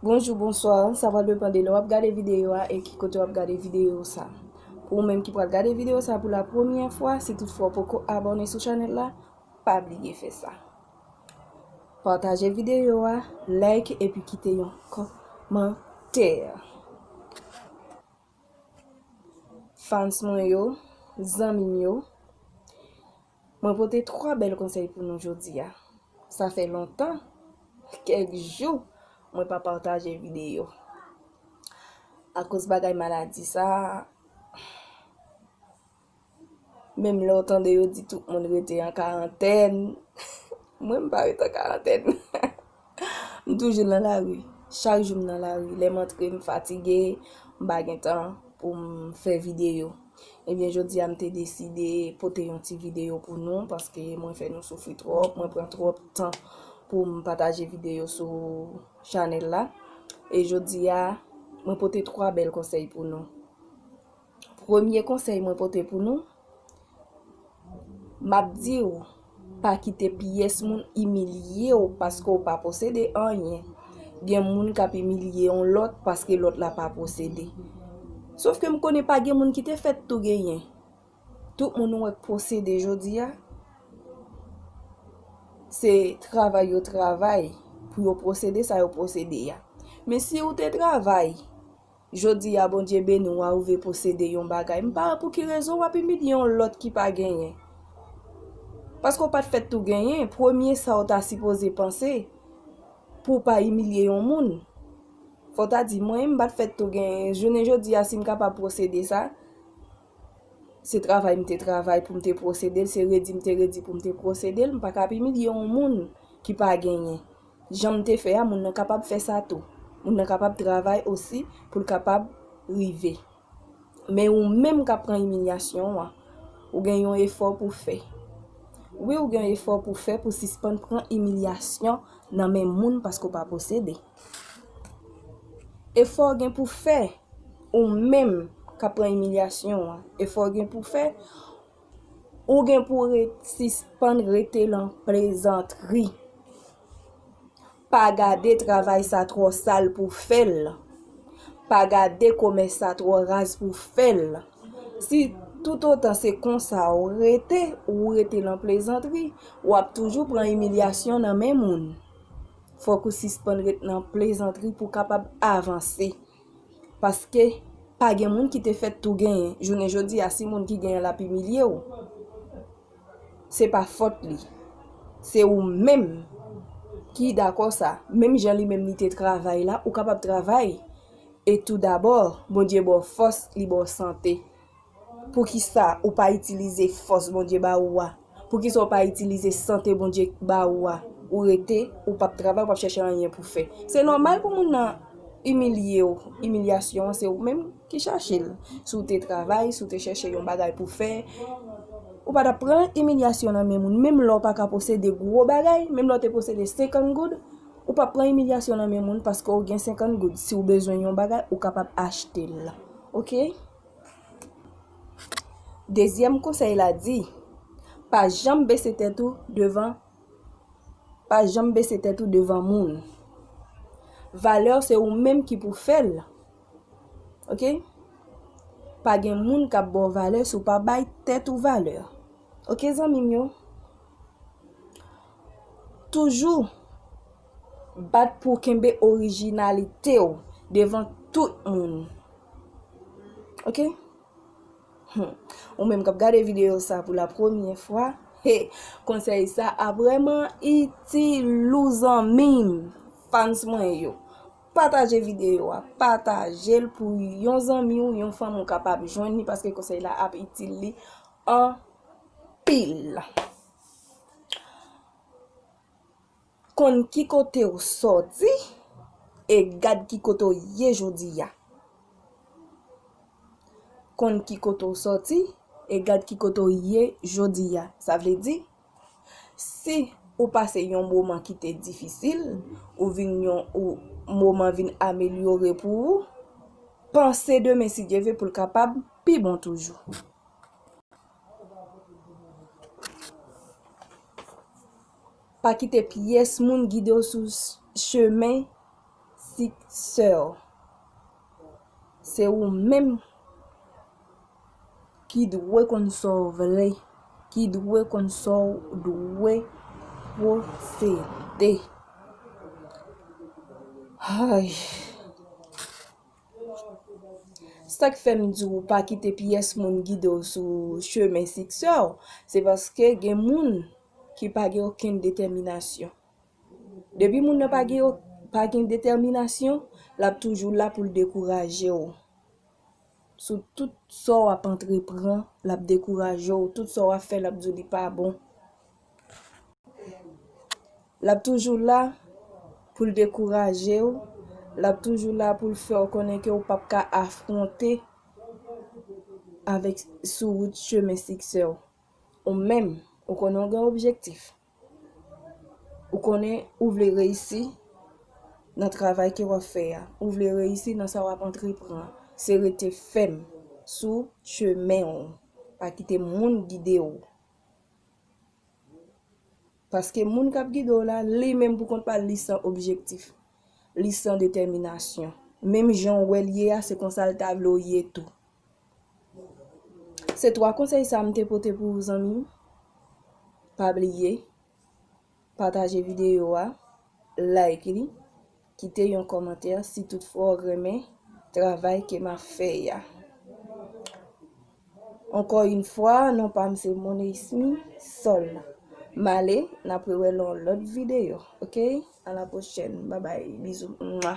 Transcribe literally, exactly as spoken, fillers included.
Bonjou, bonswa, sa va depann de lè w ap gade videyo a e ki kote w ap gade videyo sa. Pou ou menm ki pral gade videyo sa pou la premyè fwa, si toutfwa w poko abòne sou chanèl la, pa bliye fè sa. Pataje videyo a, like epi kite yon kòmantè. Fans mwen yo, zanmi m yo, mwen pote twa bèl konsèy pou nou jodi a. Sa fè lontan, kèk jou, mwen pa pataje videyo. Akoz bagay maladi sa, menm lè w tande yo di tout moun rete an karantèn, mwen m pa rete an karantèn. M toujou nan lari. Chak jou m nan lari. Lè m antre, m fatige, m pa gen tan pou m fè videyo. Ebyen, jodi a m te deside pote yon ti videyo pou nou, paske mwen fè nou soufri twòp, mwen pran twòp tan pou m pataje videyo sou chanèl la. E jodi a, mwen pote twa bèl konsèy pou nou. Premye konsèy mwen pote pou nou, m ap di w, pa kite pyès moun imilye w paske w pa posede anyen. Gen moun k ap imilye yon lòt paske lòt la pa posede. Sòf ke m konnen pa gen moun ki te fèt tou genyen. Tout moun ou wè k posede jodi a, se travay yo travay pou yo posede sa yo posede a. Men si w te travay, jodi a Bondye beni w, w arive posede yon bagay, m pa wè pou ki rezon w ap imilye yon lòt ki pa genyen. Paske w pa t fèt tou genyen, premye sa w ta sipoze panse pou w pa imilye yon moun. Fò w ta di, mwen, m pa t fèt tou genyen. Jounen jodi a, si m kapab posede sa, se travay m te travay pou m te posede l, se redi m te redi pou m te posede l, m pa ka ap imilye yon moun ki pa genyen. Jan m te fè a, moun nan kapab fè sa tou. Moun nan kapab travay osi pou l kapab rive. Men ou menm k ap pran imilyasyon an, ou gen yon efò pou fè. Wi, ou gen yon efò pou fè pou sispann pran imilyasyon nan men moun paske w pa posede. Efò w gen pou fè, ou menm k ap pran imilyasyon an, efò w gen pou fè, ou gen pou ret, sispann rete lan plezantri. Pa gade travay sa twò sal pou fè l. Pa gade komès sa twò raz pou fè l. Si toutotan se konsa w rete, ou rete lan plezantri, w ap toujou pran imilyasyon nan men moun. Fòk ou sispann ret nan plezantri pou w kapab avanse. Paske pa gen moun ki te fèt tou genyen. Jounen jodi a, si moun ki genyen l ap imilye w, se pa fòt li. Se ou menm ki dakò sa. Menm jan li menm li te travay la, ou kapab travay. E tou dabò, Bondye ba w fòs, li ba w sante. Poukisa ou pa itilize fòs Bondye ba ou a? Poukisa ou pa itilize sante Bondye ba ou a? Ou rete, ou p ap travay, ou p ap chèche anyen pou fè. Se nòmal pou moun nan imilye w. Imilyasyon an, se ou menm ki chache l. Si w te travay, si w te chèche yon bagay pou fè, ou pa t ap pran imilyasyon nan men moun. Menm lè w pa ka posede gwo bagay, menm lè w te posede senkant goud, ou p ap pran imilyasyon nan men moun paske w gen senkant goud. Si w bezwen yon bagay, ou kapab achte l. Oke? Dezyèm konsèy la di, pa janm bese tèt ou devan, pa janm bese tèt ou devan moun. Valè w se ou menm ki pou fè l. Oke? Pa gen moun k ap ba w valè si w pa bay tèt ou valè. Oke, zanmi m yo? Toujou bat pou w kenbe orijinalite w devan tout moun. Oke? Hmm. Ou menm k ap gade videyo sa pou la premyè fwa, he, konsèy sa ap vrèman itil ou, zanmi m, fans mwen yo. Pataje videyo a, pataje l pou yon zanmi w, yon fanmi w kapab jwenn li, paske konsèy la ap itil li anpil. Konn ki kote w sòti e gad ki kote w ye jodi a. Konn ki kote w sòti e gad ki kote w ye jodi a. Sa vle di, si ou pase yon moman ki te difisil, ou vin yon ou, moman vin amelyore pou ou, panse demen si Dye vle pou l kapab pi bon toujou. Pa kite pyès moun gide w sou s- chemen siksè w. Se ou menm ki dwe konn sa w vle, ki dwe konn sa w dwe pwosede. Ay. Sa k fè m di w pa kite pyès moun gide w sou chemen siksè w, se paske gen moun ki pa gen okenn detèminasyon. Depi moun nan pa gen, pa gen detèminasyon, l ap toujou la pou l dekouraje w. Sou tout sa w ap antreprann, l ap dekouraje w. Tout sa w ap fè, l ap di w li pa bon. L ap toujou la pou l dekouraje w. L ap toujou la pou l fè w konnen ke w p ap ka afwonte avèk sou wout chemen siksè w. Ou menm, ou konnen w gen objektif. Ou konnen ou vle reyisi nan travay ke w ap fè a. Ou vle reyisi nan sa w ap antreprann. Se rete fèm sou chemen w. Pa kite moun gide w. Paske moun k ap gide w la, li menm pou kont pa l, li san objektif. Li san detèminasyon. Menm jan w wè l ye a, se konsa l ta vle w ye tou. Se twa konsèy sa m te pote pou ou, zanmi m. Pa bliye, pataje videyo a, like li, kite yon kòmantè si toutfwa w renmen travay ke m ap fè a. Ankò yon fwa, non pa m se Moneismy Sol. M ale, n ap rewè nan yon lòt videyo, oke? A la pwochèn. Babay, bizou. Mwa.